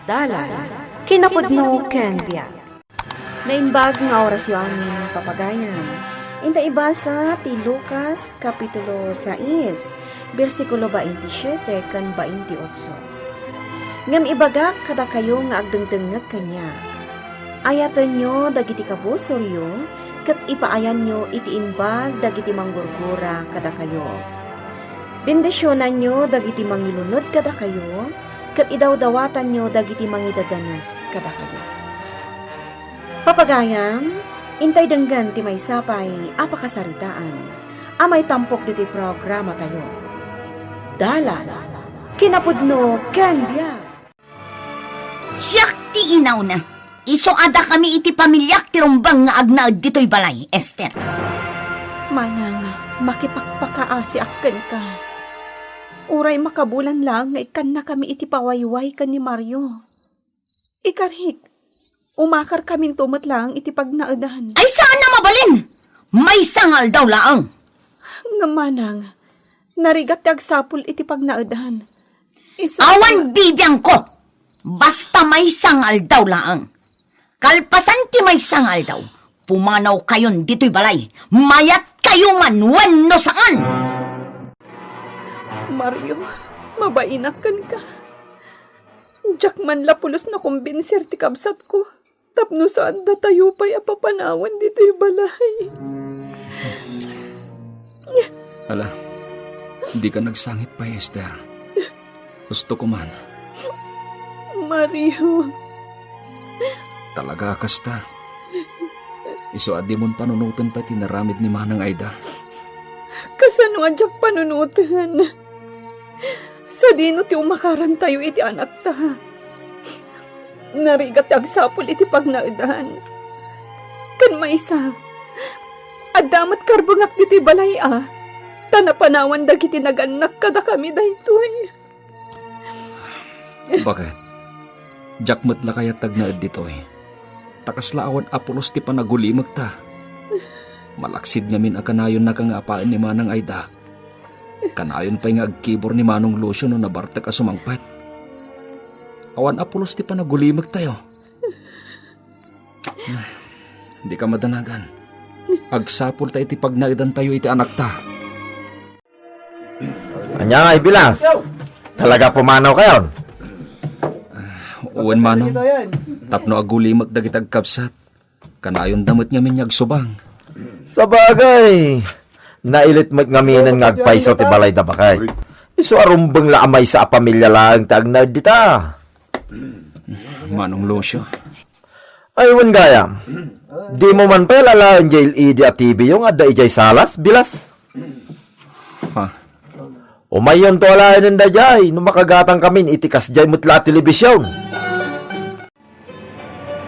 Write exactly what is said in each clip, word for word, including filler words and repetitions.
Dalan, kinapudno ken biag. Naimbag nga orasyo amin, papagayam. Inta ibasa ti Lucas, Kapitulo sais, bersikulo baintisiete ken baintiotso. Ngem ibagak kadakayo nga agdengdengngeg kaniak, ayatenyo dagiti kabusoryo ket ipaayanyo iti imbag dagiti manggurgura kadakayo. Bendisionanyo dagiti mangilunod kadakayo, ket idawdawatanyo dagiti mangidadanes kadakayo. Papagayam, intay denggen ti maysa pay a pakasaritaan a maitampok ditoy programatayo. Dalan, kinapudno ken biag. Siak ti inauna. Isu a dakami iti pamiliak ti rumbeng nga agnaed ditoy balay, Esther. Manang, makipakpakaasiak kenka. Uray makabulan laeng nga ikkannakami iti pawayway ken ni Mario. Ikarik, umakarkaminto met laeng iti pagnaedan. Ay, saan a mabalin! Maysa nga aldaw laeng. Ngem manang, narigat ti agsapul iti pagnaedan. Isu- Awan bibiangko! Basta maysa nga aldaw laeng. Kalpasan ti maysa nga aldaw, pumanawkayon ditoy balay. Mayatkayo man wenno saan! Mario, mabainak kenka. Diak man la pulos nakumbinser ti kabsatko tapno saan datayo pay a papanawan ditoy balay. Ala, dika nagsangit pay, Esther. Gusto ko man. Mario. Talaga a kasta. Isu a dimon panunoten pay ti naramid ni Manang Aida. Kasano a diak panunoten? Sadino ti umakarantayo iti anakta? Narigat ti agsapul iti pagnaedan. Ken maysa, adda met karbengak ditoy balay a, ta napanawan dagiti nagannak kadakami daytoy. Baket? Diak met la kayat ti agnaed ditoy. Ta kasla awan a pulos ti panagulimekta. Malaksid ngamin a kanayonnaka nga apaen ni Manang Aida. Kanayon pay nga agkibor ni Manong Lucio no nabartek a sumangpet. Awan a pulos ti panagulimektayo. Dika madanagan. Agsapulta iti pagnaedantayo iti anakta. Ania ngay, Bilas? Talaga pumanawkayon? Wen, Manong. Tapno agulimek dagiti agkabsat. Kanayonda met ngamin nga agsubang. Sabagay, nailit met ngaminen nga agpayso ti balayda, baket. Isu a rumbeng la a maysa a pamilia laeng ti agnaed dita. Manong Lucio. Ay, wen gayam. Dimo man pay alaen diay L E D a T V yo nga adda idiay salas, Bilas? Ha? Umayyonto alaenen daydiay no makagatangkamin iti kasdiay met la a telebision.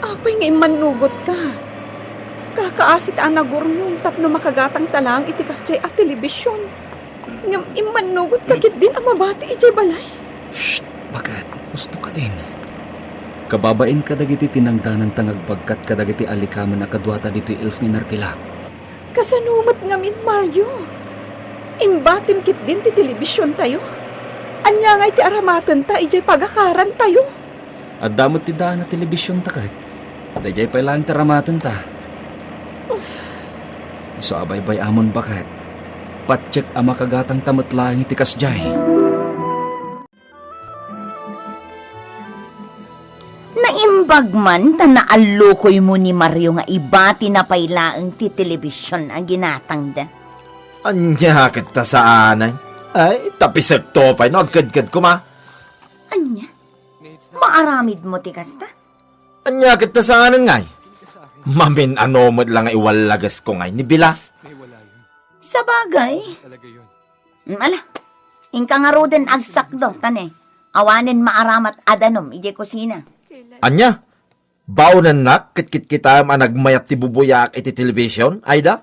Apay nga immannugotka? Kakaasit a nagurnong tapno makagatangta laeng iti kasdiay a telebision. Ngem immannugotka ketdin a mabati idiay balay? Shh! Baket? Gusto ka din. Kababain kadagiti tinangdananta nga agbagkat kadagiti alikamen a kaduata ditoy elf nga inarkilak. Kasano met ngamin, Mario? Imbatim ketdin ti telebisiontayo? Ania ngay ti aramatenta idiay pagakarantayo? Adda met ti daan a telebisionta ket. Daydiay pay laeng ti aramatenta. Isu a baybay-amon, baket. Patiek a makagatangta met laeng iti kasdiay. Naimbag man ta naallukoymo ni Mario nga ibatina pay laeng ti telebision a ginatangda. Ania ket ta saanen? Ay, tapisekto pay no agkedked koma. Ania? Maaramidmo ti kasta? Ania ket ta saanen ngay? Mamin-ano met la nga iwallagesko ngay ni Bilas? Sabagay. Mm, ala, inka ngaruden agsakdo, ta ne, awanen maaramat a danum idiay kusina. Ania? Baonennak ket kitkitaem a nagmayat ti bubuyaak iti telebision, Aida?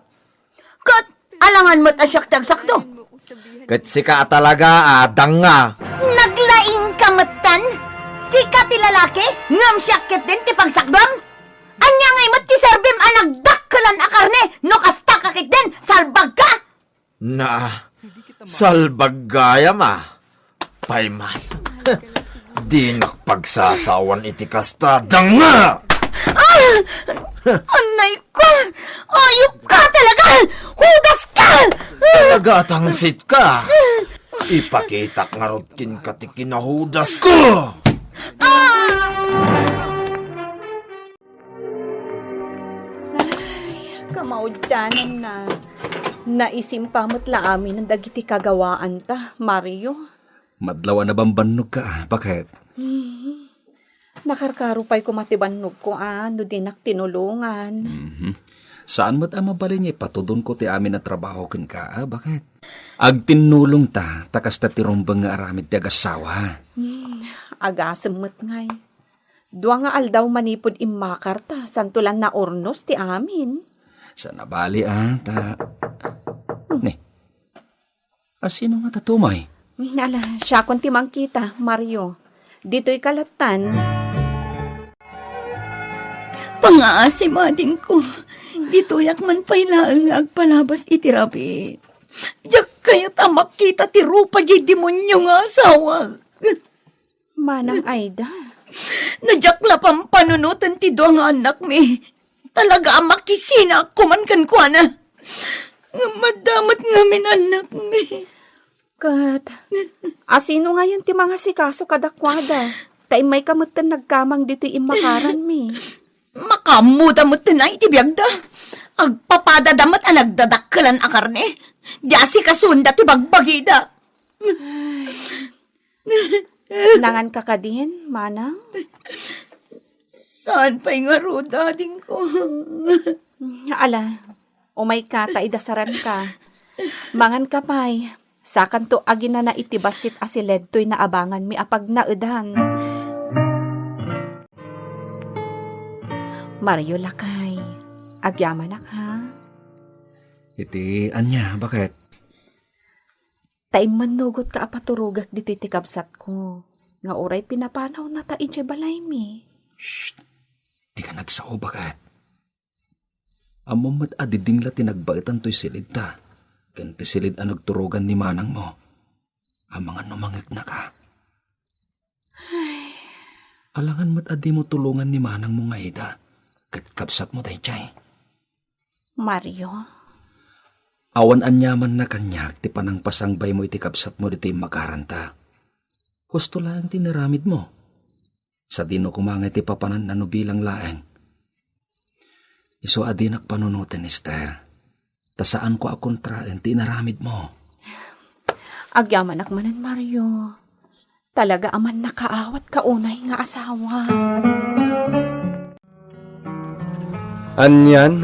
Ket alangan met a siak ti agsakdo. Ket sika a talaga a danga. Naglaingka metten? Sika ti lalaki, ngem siak ketdin ti pagsakdom? Ania ngay met ti serbim a nagdakkelan a karne no kasta ka ketdin, salbagka? Na, salbag gayam a. Payman. Dinak pagsasawan iti kasta, danga! Ah! Anay ko! Ayop ka talaga! Hudas ka! Talaga, tangsit ka! Ipakitak ngarud kenka ti kinahudas ko! Ah! Ay, kamaudiananna. Naisimpa met la amin dagiti kagawaanta, Mario. Madlaw a nabambannogka, baket? Mhm. Nakarkaro pay koma ti bannogko a no dinak tinulongan. Mhm. Saan met a mabalin nga ipatudonko ti amin a trabaho kenka, a, baket? Agtinnulongta, ta kasta ti rumbeng nga aramid ti agassawa. Hmm, agasem met ngay. Dua nga aldaw manipud immakarta, santo la naurnos ti amin. Saan a bali, a, ta... Hmm. Ni, a, sino nga tatumay? Ala, siakon ti mangkita, Mario. Ditoy kalattan. Pangaasim, adingko. Ditoyak man pay laeng nga agpalabas iti rabii. Diak kayat a makita ti rupa diay demonio nga asawak. Manang Aida. No diak la pampanunoten ti dua nga annakmi, talaga a makisinaak koman kenkuana. Ngem madamot ngamin annakmi. Ket, asino ngayen ti mangasikaso kadakuada? Ta immayka metten nagkamang ditoy immakaranmi. Makaammoda metten a iti biagda. Agpapadada met a nagdadakkelan a karne. Di asikasuenda ti bagbagida. Ay. Nanganka kadin, manang? Saan pay ngarud, adingko? Ala, umayka ta idasaranka. Manganka pay, sakanto aginana iti bassit a siledtoy naabanganmi a pagnaedan. Mario, lakay, agyamanak, ha? Iti ania, baket? Ta immannugotka a paturogak ditoy ti kabsatko, nga uray pinapanawna ta idiay balaymi. Shh! Dika nagsao, baket. Ammom met a diding la ti nagbaetan toy silidta, ken ti silid a nagturogan ni manangmo. Amangan no mangngegna ka. Ay. Alangan met a dimo tulongan ni manangmo nga Aida, ket kabsatmo daydiay. Mario? Awan aniamanna kaniak ti panangpasangbaymo iti kabsatmo ditoy immakaranta. Husto laeng ti inaramidmo. Sadino koma nga iti papananna no bilang laeng. Isu a dinak panunoten, Esther. Ta saanko a kontraen ti inaramidmo. Agyamanak manen, Mario. Talaga a mannakaawat ka unay nga asawa. Anian,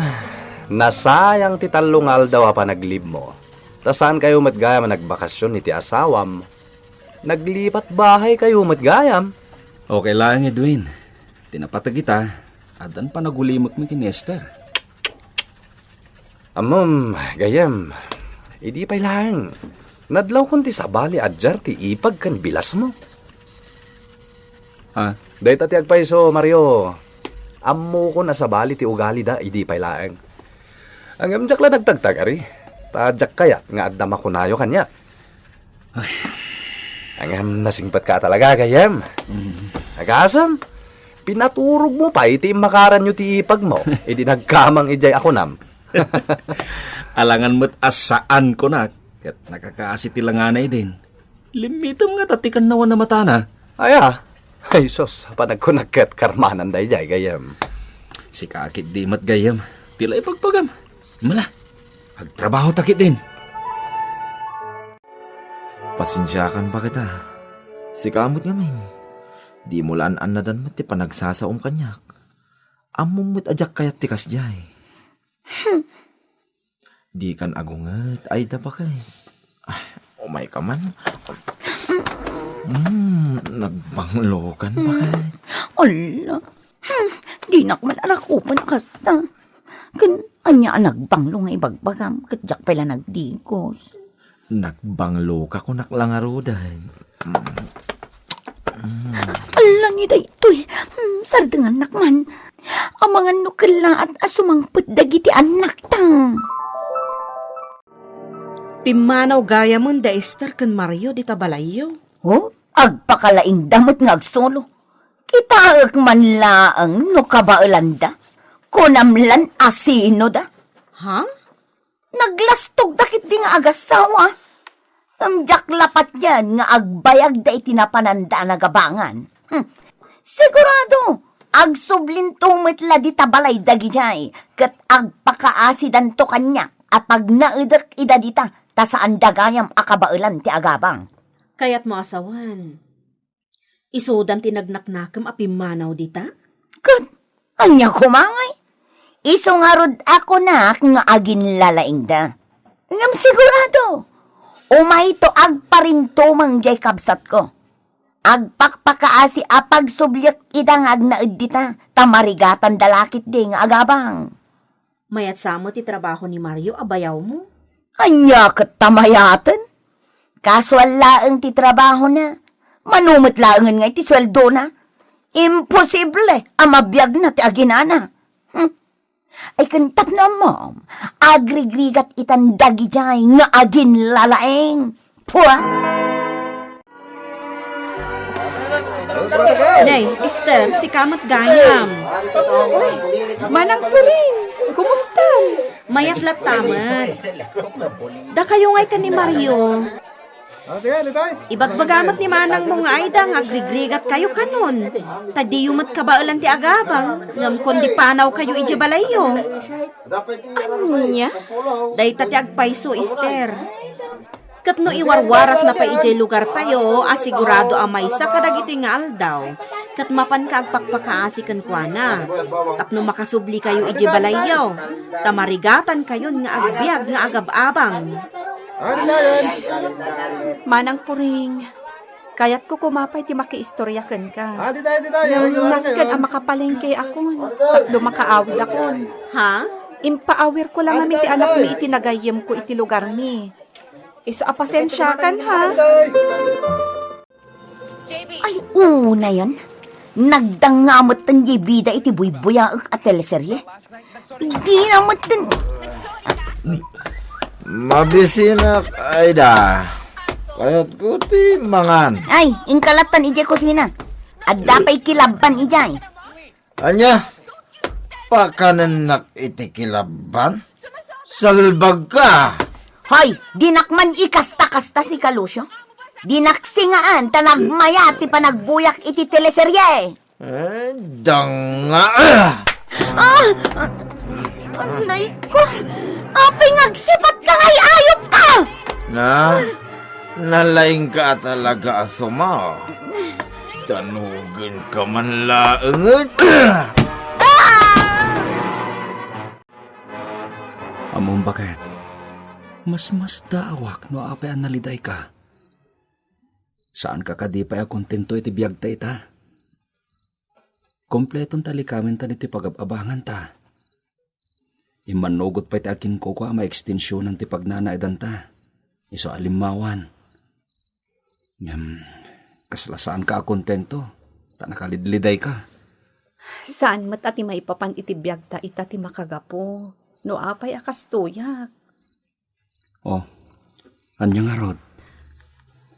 nasayang ti tallo nga aldaw a panaglibmo. Ta saankayo met gayam a nagbakasyon iti asawam. Naglipat bahay kayo met gayam. Okay laeng, Edwin. Ti napateg ita, addan panagulimekmi ken ni Esther. Ammom, gayyem, idi pay laeng, nadlawkon ti sabali a diar ti ipag ken bilasmo. Ha? Dayta ti agpayso, Mario. Ammokon a sabali ti ugalida idi pay laeng. Ngem diak la nagtagtagari, ta diak kayat nga adda makunayo kaniak. Ay. Ngem nasingpetka a talaga, gayyem. Mm. Agasem, pinaturogmo pay ti immakaranyo ti ipagmo idi nagkamang idiay akunam. Alangan met a saan kunak, ket nakakaasi ti langana idin. Limmitem ngata ti kannawan a matana. Aya? Ay, sus, panagkunak ket karmanan daydiay, gayyem. Sika ketdi met, gayyem. Ti la ibagbagam. Mala, agtrabaho ta ketdin. Pasensiakan, baket a. Sika met ngamin. Dimo la an-annadan met ti panagsasaom kaniak. Ammom met a diak kayat ti kasdiay. Hmm. Dikan agunget, Aida, baket. Ah, umayka man. Hmm, nagbanglokan, baket. Ala. Hmm, dinak man arakupan a kasta. Ken ania a nagbanglo nga ibagbagam, ket diak pay la nagdigos. Nagbangloka, kunak la ngaruden. Mm. Mm. Ala ni daytoy. Hmm, sardengannak man. Amangan no kellaat a sumangpet dagiti annakta. Pimmanaw gayamen da Esther ken Mario dita balayyo. Oh? Agpakalaingda met nga agsolo. Kitaek man laeng no kabaelanda. Kunam lan a sinoda. Ha? Naglastogda ketdi nga agassawa. Ngem diak la patien nga agbayagda iti napananda a nagabangan. Hmm. Sigurado, agsublinto met la dita balay dagidiay, ket agpakaasidanto kaniak a pagnaedek ida dita, ta saanda gayam a kabaelan ti agabang. Kayatmo a sawen, isudan ti nagnaknakem a pimmanaw dita? Ket ania koma ngay? Isu ngarud a kunak nga aginlalaingda. Ngem sigurado, umayto agparintumeng diay kabsatko. Agpakpakaasi a pagsubliek ida nga agnaed dita, ta marigatanda la ketdi nga agabang. Mayat sa met ti trabaho ni Mario a bayawmo? Ania ket ta mayaten? Kasual laeng ti trabahona. Mano met laengen nga iti sueldona. Imposible a mabiagna ti aginana. Hmm. Ay, ken tapno ammom, agrigrigat itan dagidiay nga aginlalaing. Pua! Nay, Esther, sika met gayam. Uy, Manang Puring, kumusta? Mayat latta met. Dakayo ngay ken ni Mario. Ibagbaga met ni manangmo nga ayda nga agrigrigatkayo kanon. Ta diyo met kabaelan ti agabang, ngem kundi panawkayo idiay balayyo. Ania? Dayta ti agpayso, Esther. Ket no iwarwarasna pay idiay lugartayo a sigurado a maysa kadagitoy nga aldaw, ket mapanka agpakpakaasi kenkuana, tapno makasublikayo idiay balayyo, ta marigatankayon nga agbiag nga agab-abang. Manang Puring, kayatko koma pay ti makiistoria kenka. Ngem nasken a makapalengkeakon, tapno makaawidakon. Ha? Impaawirko la ngamin ti anakmi iti nagayyemko iti lugarmi. Isu a pasensiakan, ha? Ay, unayen. Nagdangnga metten diay bida iti buybuyaek a teleserye. Dina metten. Mabisinak, ayda. Kayatko ti mangan. Ay, inka lattan idiay kusina. Adda pay kilabban idiay. Ania? Pakanennak iti kilabban? Salbagka! Hay, dinak man ikasta-kasta, sika Lucio. Dinak singaan ta nagmayat ti panagbuyak iti teleserye. Eh, danga! Ah! Anay ko! Apay nga agsipatka ngay, ayupka! Na, nalaingka a talaga a suma. Danugenka man laengen. Ah! Ammom, baket, mas masdaawak no apay a nalidayka. Saanka kadi pay a kontento iti biagta ita? Kompleton ti alikaminta iti pagab-abanganta. Immannugot pay ti akinkukua a maekstensionan ti pagnanaedanta. Isu a limmawan. Ngem, kasla saanka a kontento, ta nakalidlidayka. Saan met a ti maipapan iti biagta ita ti makagapu, no apay a kastoyak. Oh, ania ngarud?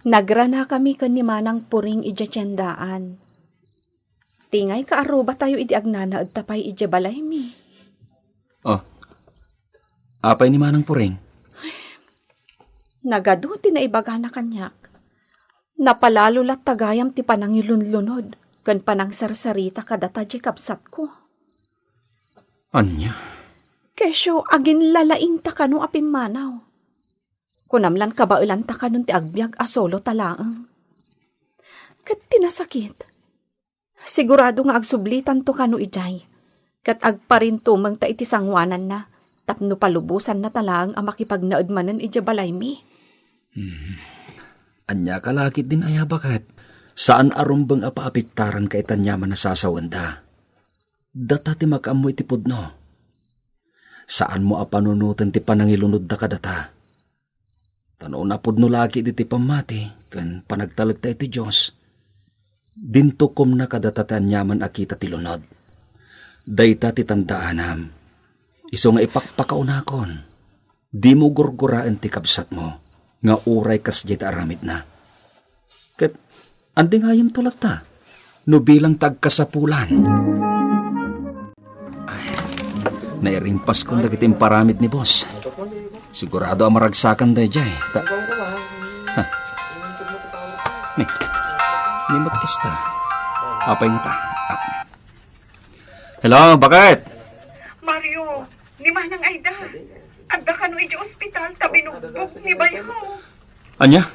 Nagranakami ken ni Manang Puring idiay tiendaan. Ti ngay kaarrubatayo idi agnanaedta pay idiay balaymi. Oh, apay ni Manang Puring? Nagadu ti naibagana kaniak. Napalalo latta gayam ti panangilunlunod ken panangsarsarita kadata diay kabsatko. Ania? Kesyo, aginlalaingta kano a pimmanaw. Kunam lan kabaelanta kanon ti agbiag a solo ta laeng. Ket ti nasakit, sigurado nga agsublitanto kano idiay, ket agparintumengta iti sangoananna tapno palubosanna ta laeng a makipagnaed manen idiay balaymi. Hmm. Ania ka la ketdin aya, baket? Saan a rumbeng a paapektaranka iti aniaman a sasawenda. Data ti makaammo iti pudno. Saanmo a panunoten ti panangilunodda kadata. Ta no napudno la ketdi ti pammati ken panagtalekta iti Dios, dinto komna kadata ti aniaman a kita ti lunod. Dayta ti tandaanam. Isu nga ipakpakaunakon, dimo gurguraen ti kabsatmo nga uray kasdiay ti aramidna. Ket Andi nga ayam to latta? No bilang ta agkasapulan. Ay, nairimpaskon dagiti imparamid ni boss. Sigurado a maragsakan daydiay. Ta, ha. Ni, ni met kasta. Apay ngata? Ah. Hello, bakit? Mario, ni Manang Aida. Adda kano idiay ospital ta binugbog ni Bayhaw. Ania?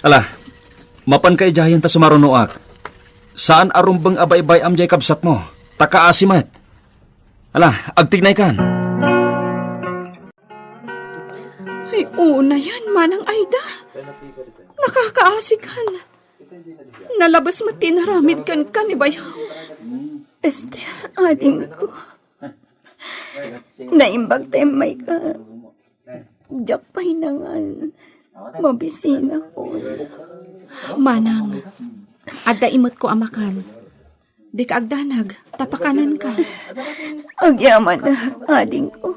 Ala, mapanka idiayen ta sumarunoak. Saan a rumbeng a baybay-am diay kabsatmo, ta kaasi met. Ala, agtignaykan. Ay, unayen, Manang Aida. Nakakaasikan. Nalabes met ti inaramid kenka ni Bayhaw. Esther, adingko. Naimbag ta immayka. Diak pay nangan. Mabisinakon. Manang, adda imetko a makan. Dika agdanag, ta pakananka. Agyamanak, adingko.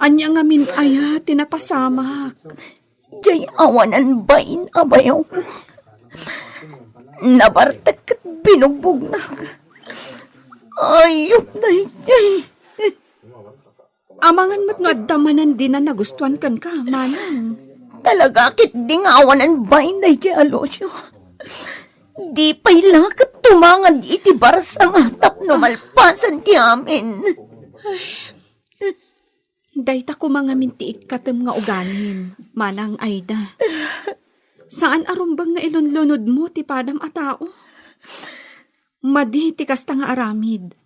Ania ngamin aya ti napasamak? Diay awanan bain a bayaw. Nabartek ket binugbognak. Ayup daydiay. Amangan met no adda manen dina nagustuan kenka, Manang. Talaga ketdi nga awanan bain daydiay a Lucio. Di pay la ket tumangad iti barsanga tapno malpasen ti amin. Dayta koma ngamin ti ikkatem nga ugalim, Manang Aida. Saan a rumbeng nga ilunlunodmo ti padam a tao. Madi ti kasta nga aramid.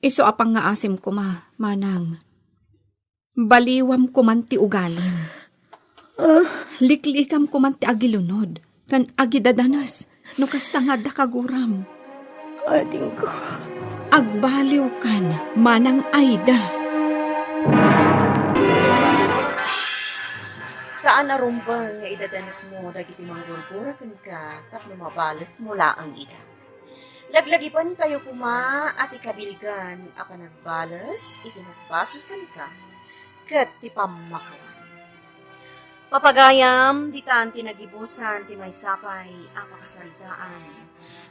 Isu a pangngaasim koma, Manang. Baliwam koman ti ugalim. Liklikam koman ti agilunod ken agidadanes no kasta nga adda kaguram. Adingko. Agbaliwkan, Manang Aida. Saan a rumbeng nga idadanesmo dagiti manggurgura kenka tapno mabalesmo laeng ida. Laglagipentayo koma a ti kabilgan a panagbales iti nagbasol kenka ket ti pammakawan. Papagayam, ditan ti nagibusan ti maysa pay a pakasaritaan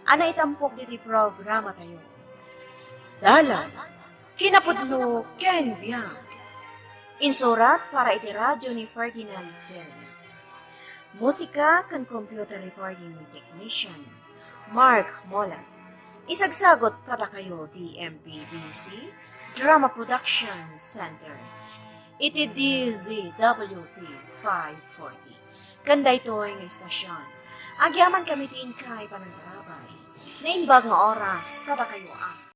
a naitampok ditoy programatayo. Dalan, kinapudno ken biag. Insurat para iti radyo ni Ferdinand Feria. Musika ken computer recording technician, Mark Molat. Isagsagot kadakayo ti M P B C Drama Production Center iti D Z W T five forty. Ken daytoy nga istasyon, agyamankami ti inkay panangtarabay. Naimbag nga oras kadakayo a